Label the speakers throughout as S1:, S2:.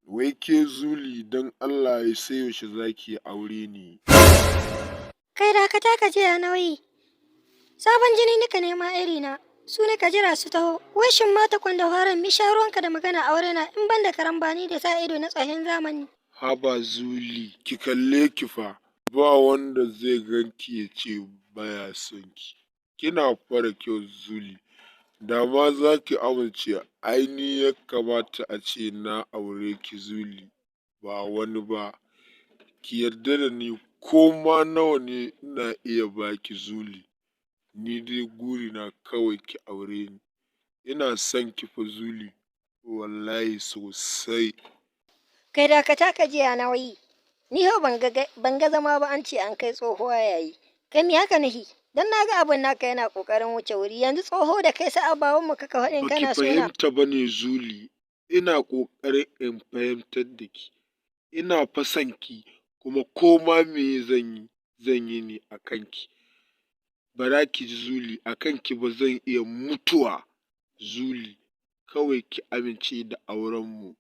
S1: Wai ke Zuli, don Allah sai yaushe za ki yi aure ne?
S2: Kai, dakata ka ji ya nauyi. Sabon jini nika nema iri na. Su ne ka jira su taho. Wai shin mata kwanda haran mi sha ruwanka da magana aure na in ban da karambani da sa ido na tsohin zamani?
S1: Haba Zuli, ki kalle ki fa, ba wanda zai ganki ya ce baya son ki. Kina fa da kyau, Zuli. Da ma za ki amince, ai ni ya kamata a ce na aure ki, Zuli, ba wani ba. Ki yarda da ni, ko ma nawa ne ina iya baki, Zuli. Ni dai gurina kawai ki aure ni. Ina son ki fa, Zuli, wallahi sosai.
S2: Kai, dakata ka ji ya nauyi. Ni ho ban ga zama ba, an ce an kai tsohuwa yayi. Kai, mi haka nihi? Dan na ga abin naka yana kokarin wuce wuri. Yanzu tsoho da kai sa'a bawan mu kaka faɗin
S1: Baki
S2: kana so na.
S1: fahimta ba ne, Zuli, ina ƙoƙarin in fahimtar da ki. Ina fa son ki, kuma ko ma me zan yi, zan yi ne a kanki. Bara ki ji, Zuli, a kanki ba zan iya mutuwa. Zuli, kawai ki amince da aurenmu.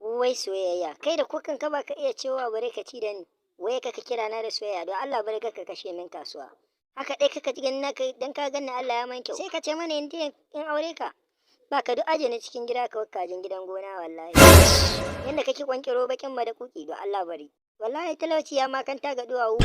S2: Wai soyayya, kai da kukan ka ba ka iya cewa bare ka ci da ni. Wai kaka kira na da soyayya, don Allah bare ka kashe min kasuwa. Haka dai kaka ji ganin naka dan ka ganni Allah ya man kyau. Sai ka ce mana in in aure ka. Ba ka duk aje ni cikin gida ka kajin gidan gona wallahi. Yanda kake kwankiro bakin ma da kuki, don Allah bari. Wallahi talauci ya makanta ga duwawu.